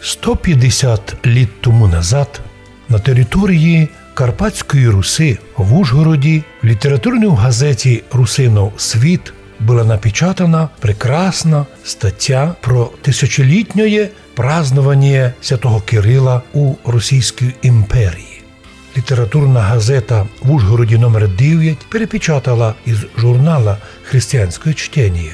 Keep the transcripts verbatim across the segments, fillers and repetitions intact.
Сто пятдесят літ тому назад на території Карпатської Руси в Ужгороді в літературній газеті «Русинов світ» была напечатана прекрасна статя про тисячолітнє празднованя святого Кирила у Російській імперії. Літературна газета в Ужгороді номер девять перепечатала із журнала «Християнське чтеніє».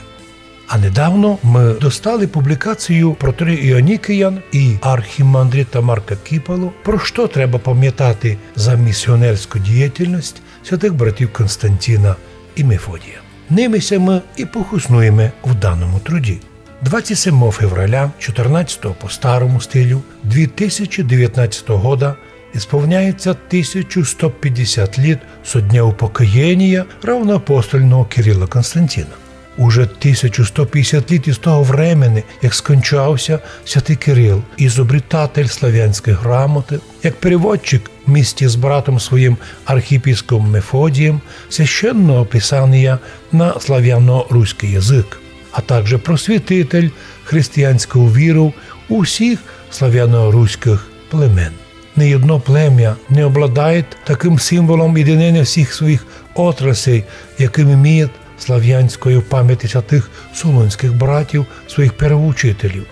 А недавно мы достали публікацію протоієрея Онікія і архімандрита Марка Кіпалу, про што треба памятати за місіонерську діятельность святых братів Константіна і Мефодія. Ними ся мы і похоснуєме в даному труді. Двадцять сьомого февраля, чотирнадцятого по старому стилю, дві тисячі девятнадцятого года, ісполняє ся тисяча сто пятдесят літ со дня упокоєнія равноапостольного Кирила Константіна. Уже тисяча сто пятдесят літ із того времени, як скончав ся святый Кирил, ізобретатель славянської грамоты, як переводчик вмісті з братом своїм архієпископом Мефодієм священного писаня на славяно-руськый язык, а также просвітитель християнською вірою усіх славяно-руськых племен. Ни єдно племя не обладає такым символом єдинины всіх своїх отраслей, якым иміє славянської памяти святых солунськых братів, своїх первоучителів.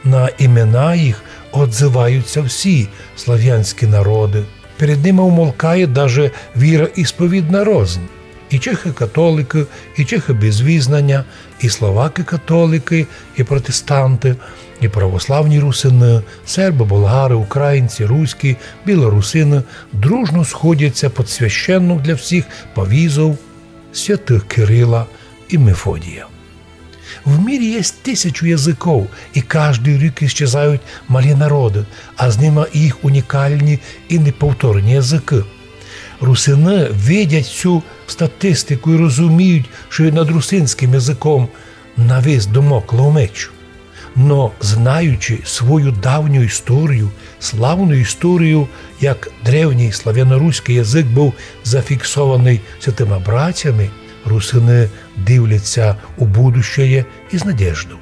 На імена їх одзывають ся всі славянські народы. Перед нима умолкає даже віра ісповідна рознь. І чехы-католикы, і чехы без визнаня, і словакы-католикы, і протестанты, і православні русины, сербы, болгары, українці, руські, білорусины дружно сходять ся под священну для всіх повізов святых Кирила і Мефодія. В мірі єсть тисячу языков, і каждый рік іщезають малі народы, а з нима і їх унікальні і неповторні языкы. Русины видять сю статистику і розуміють, што і над русинськым языком навис Дамоклов меч. Но, знаючи свою давню історію, славну історію, як древній славяно-руськый язык быв зафіксованый святыма братями, русины дивлять ся у будущеє із надеждов.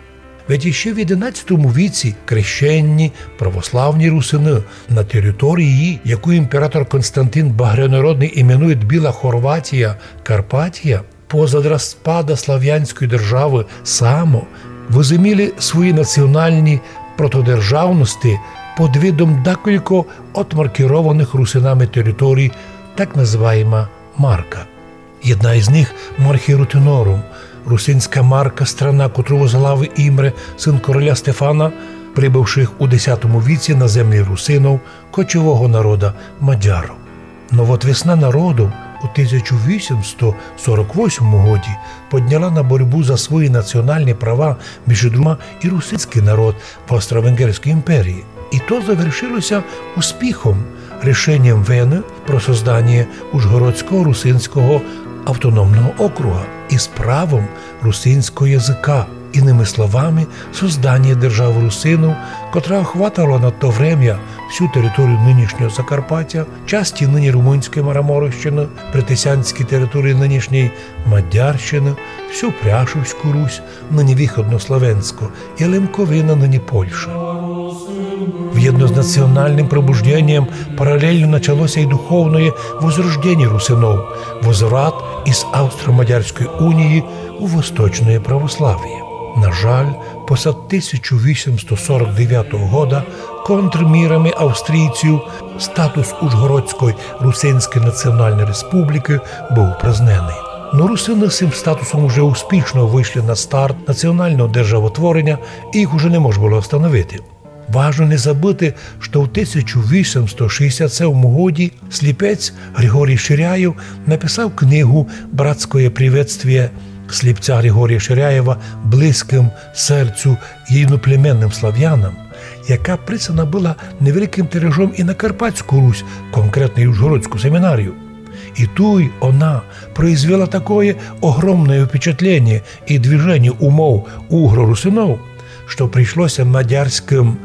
Ведь іщи в єдинадцятому віці крещенні православні русины на території, яку імператор Константин Багрянородный іменує Біла Хорватія, Карпатія, позад розпада славянської державы само возыміли свої національні протодержавности под видом дакілько отмаркірованых русинами територій, так называєма Марка. Єдна із них — Мархи Рутинорум, русинська Марка, страна, котру возглавив Імре, син короля Стефана, прибывшых у десятому віці на землі русинов, кочового народа мадяров. Но вот весна народов у тисяча вісімсто сорок восьмому годі подняла на борьбу за свої національні права, між другыма, і русинськый народ в Австро-Венгерській імперії. І то завершило ся успіхом, рішенням Вены про созданя Ужгородського русинського автономного округа із правом русинського языка, іными словами, созданя державы русинов, котра охватывала на то время всю територію нынішнього Закарпаття, часті нині Румунської Мараморщины, притисянські території нынішньої Мадярщины, всю Пряшівську Русь, нині Виходнославенську, і Лемковина, нині Польша. Вєдно з національным пробужденням паралельно начало ся і духовне возрожденя русинов, возврат із Австро-Мадярської унії у восточне православіє. На жаль, посад тисяча вісімсто сорок девятого года контрмірами австрійців статус Ужгородської Русинської Національної Республікы быв упраздненый. Но русины з сим статусом уже успішно вышли на старт національного державотвореня, і їх уже не мож было остановити. Важно не забыти, што в тисяча вісімсто шістдесят сьомому годі сліпець Григорій Ширяєв написав книгу «Братськоє приветствіє сліпця Григорія Ширяєва близькым серцю єдиноплеменным славянам», яка прислана была невеликым тиражом і на Карпатську Русь, конкретно і Ужгородську семінарію. І туй она произвела такоє огромне впечатленя і движеня умов угро-русинов, што прийшло ся мадярськым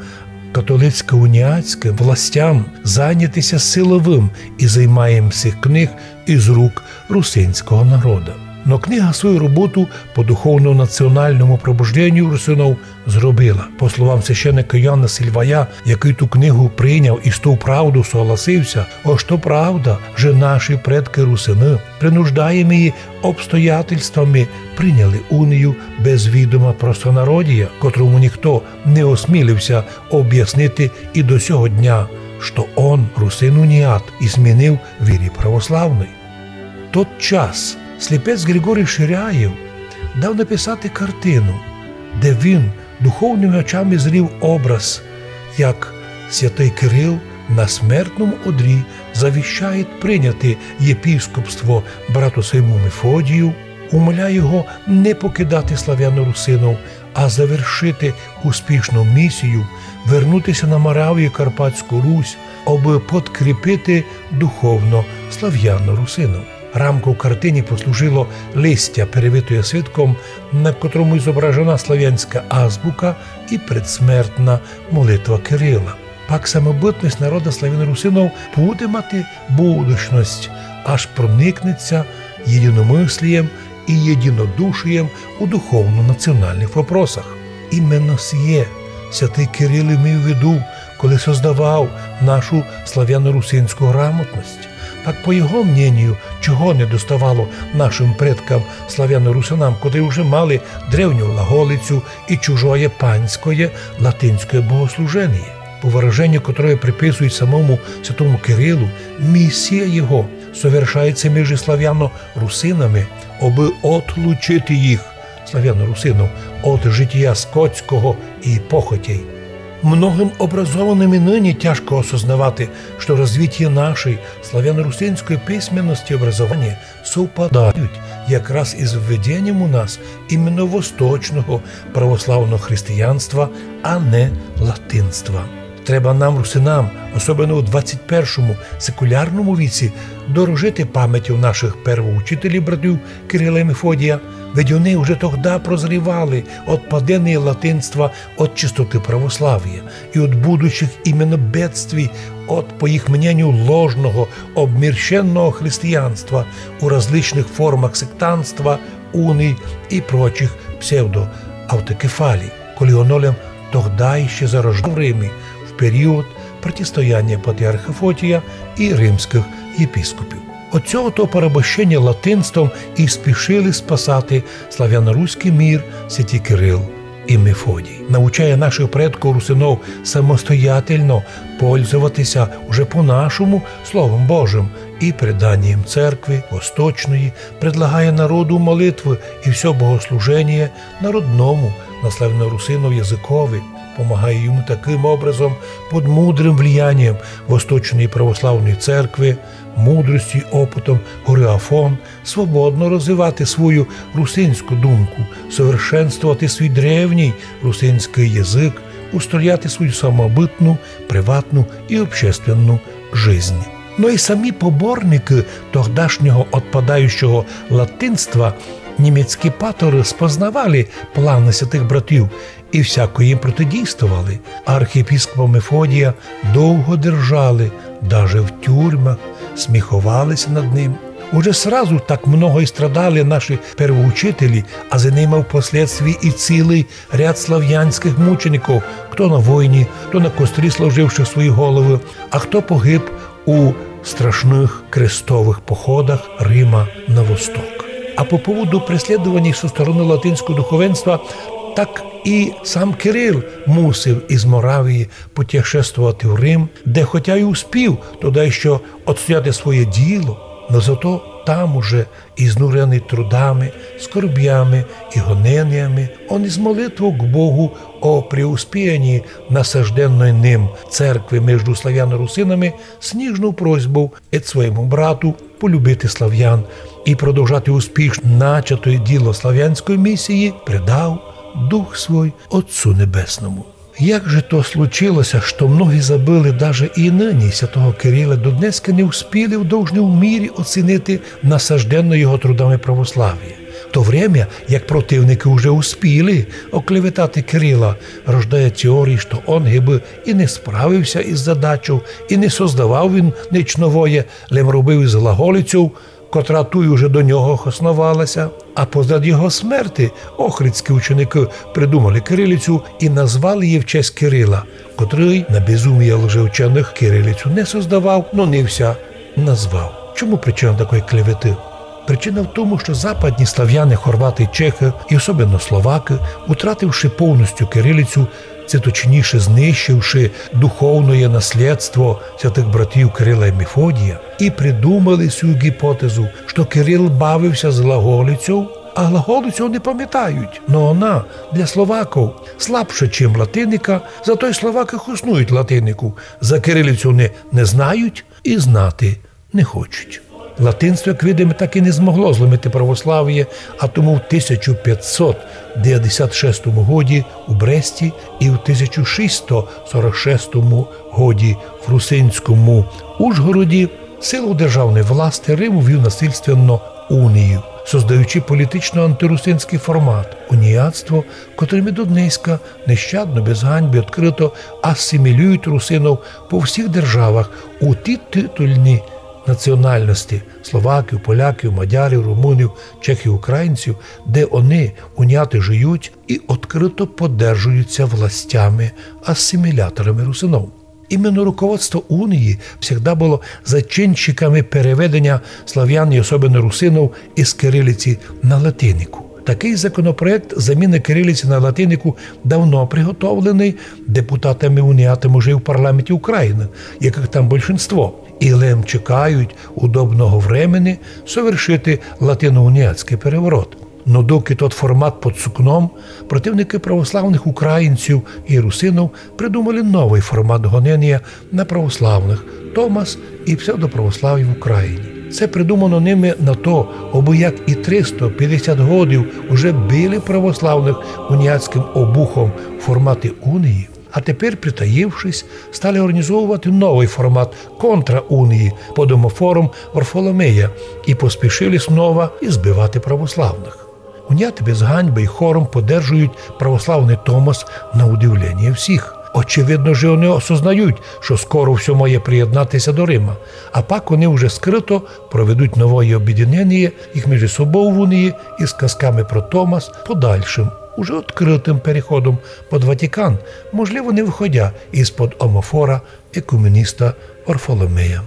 католицько-уніатськым властям заняти ся силовым ізымаєм всіх книг із рук русинського народа. Но книга свою роботу по духовно-національному пробужденню русинов зробила. По словам священника Йоанна Сільвая, якый ту книгу прийняв і з тов правдов согласив ся, ож то правда, же наші предкы русины, принуждаємі обстоятельствами, прийняли унію без відома простонародія, котрому ніхто не осмілив ся обяснити і до сього дня, што он, русин уніат, і змінив вірі православной. Тот час сліпець Григорій Ширяєв дав написати картину, де він духовными очами зрів образ, як святый Кирил на смертному одрі завіщає прийняти єпископство брату своєму Мефодію, умоляє його не покидати славяно-русинов, а завершити успішну місію, вернути ся на Моравію, Карпатську Русь, абы подкріпити духовно славяно-русинов. Рамков картині послужило листя, перевитоє свитком, на котрому зображена славянська азбука і предсмертна молитва Кирила. Пак самобытность народа славяно-русинов буде мати будущность, аж проникне ся єдиномыслієм і єдинодушієм у духовно-націоналных вопросах. Именно сіє святый Кирил имів в виду, коли создавав нашу славяно-русинську грамотность. Так, по його мненію, чого не доставало нашым предкам, славяно-русинам, котрі уже мали древню глаголицю і чужоє панськоє латинськоє богослуженіє, по выраженію котрого приписують самому святому Кирилу, місія його совершається між славяно-русинами, абы отлучити їх, славяно-русинов, од житія скотського і похотей. Многым образованым і нині тяжко осознавати, што розвитіє нашої славяно-русинської письменности і образованя совпадають якраз із введенням у нас именно восточного православного християнства, а не латинства. Треба нам, русинам, особенно у двадцять першому секулярному віці, дорожити памятю нашых первоучителів, братів Кирила і Мефодія, ведь они уже тогда прозрівали отпаденіє латинства од чистоты православія і од будущих именно бедствій, од, по їх мненію, ложного, обмірщенного християнства у различных формах сектантства, уній і прочих псевдоавтокефалій, коли оно лем тогда іщи зарождало в Римі в період протистояння патріарха Фотія і римськых єпископів. Од сього то порабощеня латинством і спішили спасати славяно-руськый мір святі Кирил і Мефодій. Навчає нашых предков русинов самостоятельно пользовати ся уже по-нашому Словом Божым і преданієм церкви восточної, предлагає народу молитвы і всьо богослуженіє на родному, на славяно-русинов языкови, помагає йому такым образом под мудрым влиянієм восточної православної церкви, мудростю і опытом горы Афон свободно розвивати свою русинську думку, совершенствовати свій древній русинськый язык, устрояти свою самобытну, приватну і общественну жизнь. Но і самі поборникы тогдашнього отпадаючого латинства, німецькі паторы, спознавали планы святых братів і всяко їм протидійствовали. Архієпископа Мефодія довго держали даже в тюрмах, сміховали ся над ним. Уже сразу так много і страдали наші первоучителі, а за ними впоследствії і цілый ряд славянськых мучеников, хто на войні, хто на кострі сложивши свої головы, а хто погиб у страшных крестовых походах Рима на восток. А по поводу преслідованій со стороны латинського духовенства, так і сам Кирил мусив із Моравії путешествовати в Рим, де хотя й успів тогда іщи отстояти своє діло, но зато там уже, изнуряный трудами, скорбями і гоненіями, он из молитвов к Богу о преуспіянї насажденной ним церкви между славяно-русинами, з ніжнов просьбов ид своєму брату полюбити славян і продовжати успішно начатоє діло славянської місії, предав дух свой Отцу Небесному. Як же то случило ся, што многі забыли даже і нині святого Кирила, доднеска не успіли в должній мірі оцінити насажденне його трудами православіє? В то время, як противникы уже успіли оклеветати Кирила, рождає теорії, што он гибы і не справив ся из задачов, і не создавав він нич новоє, лем робив из глаголицьов котра туй уже до нього хосновала ся, а позад його смерти охридські ученикы придумали кирилицю і назвали її в честь Кирила, котрый на безумія лжеученых кирилицю не создавав, но нив ся назвав. Чому причина такої клеветы? Причина в тому, што западні славяни, хорваты, чехы і особенно словакы, утративши повністю кирилицю, ци точніше знищивши духовноє наслєдство святых братів Кирила і Мефодія, і придумали сю гіпотезу, што Кирил бавив ся з глаголицьов, а глаголицьов не памятають. Но она для словаков слабша, чим латиника, зато й словакы хоснують латинику, за кирилицю не, не знають і знати не хочуть. Латинство, як видиме, так і не змогло зломити православіє, а тому в тисяча пятсот девятдесят шестому годі у Бресті і в тисяча шістсот сорок шестому годі в русинському Ужгороді силу державної власти Рим увів насильственно унію, создаючи політично антирусинськый формат, уніатство, котрым і до днеська нещадно, без ганьбы, открыто асимілюють русинов по всіх державах у ті титульні національности — словаків, поляків, мадярів, румунів, чехів, українців, де они, уняти, жиють і открыто подержують ся властями, асиміляторами русинов. Іменно руководство унії всегда было зачинщиками переведеня славян і особенно русинов из кирилиці на латинику. Такый законопроєкт заміны кирилиці на латинику давно приготовленый депутатами уніатами уже в парламенті Україны, якых там большинство, і лем чекають удобного времени совершити латиноуніатськый переворот. Но докы тот формат под сукном, противникы православных українців і русинов придумали новый формат гоненя на православных — томас і псевдоправославіє в Україні. Се придумано ними на то, обы як і триста пятдесят годів уже били православных уніатськым обухом в форматі унії, а тепер, притаївшись, стали організовувати новый формат контраунії под омофором Варфоломея і поспішили снова ізбивати православных. Уняти без ганьбы і хором подержують православный томас на удивлення всіх. Очевидно, же они осознають, што скоро всьо має приєднати ся до Рима, а пак они уже скрыто проведуть новоє обєдиненя їх межи собов в унії из казками про томас подальшым, уже открытым переходом под Ватикан, можливо, не выходя из-под омофора екуменіста Варфоломея.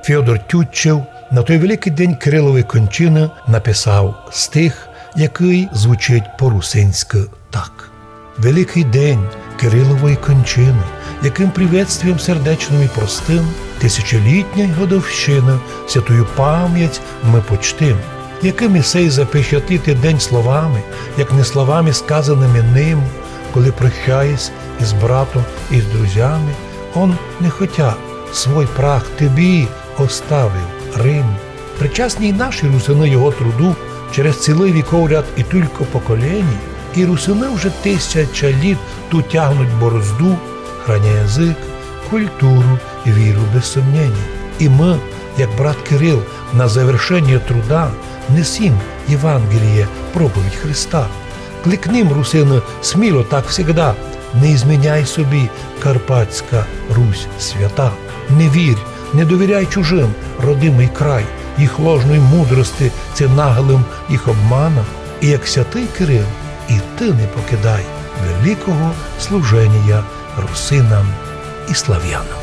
Феодор Тютчев на той великый день Кирилової кончины написав стих, якый звучить по-русинськы так: «Великый день Кирилової кончины, якым приветствием сердечным і простым тисячолітньой годовщины святую память мы почтим, якым і сей запечатлити день словами, як не словами, сказаными ним, коли, прощаясь из братом і з друзями, он, не хотя, свой прах тобі оставив, Рим». Причасні й наші русины його труду через цілый віковряд і тулько поколєній, і русины вже тисяча літ ту тягнуть борозду, храня язык, культуру і віру без сомнєній. І мы, як брат Кирил, на завершеніє труда несім Євангеліє, проповідь Христа. Кликнім, русины, сміло, так всегда: не изміняй собі, Карпатська Русь свята. Не вірь, не довіряй чужым, родимый край, їх ложной мудрости, ци наглым їх обманам. І як святый Кирил, і ты не покидай великого служенія русинам і славянам.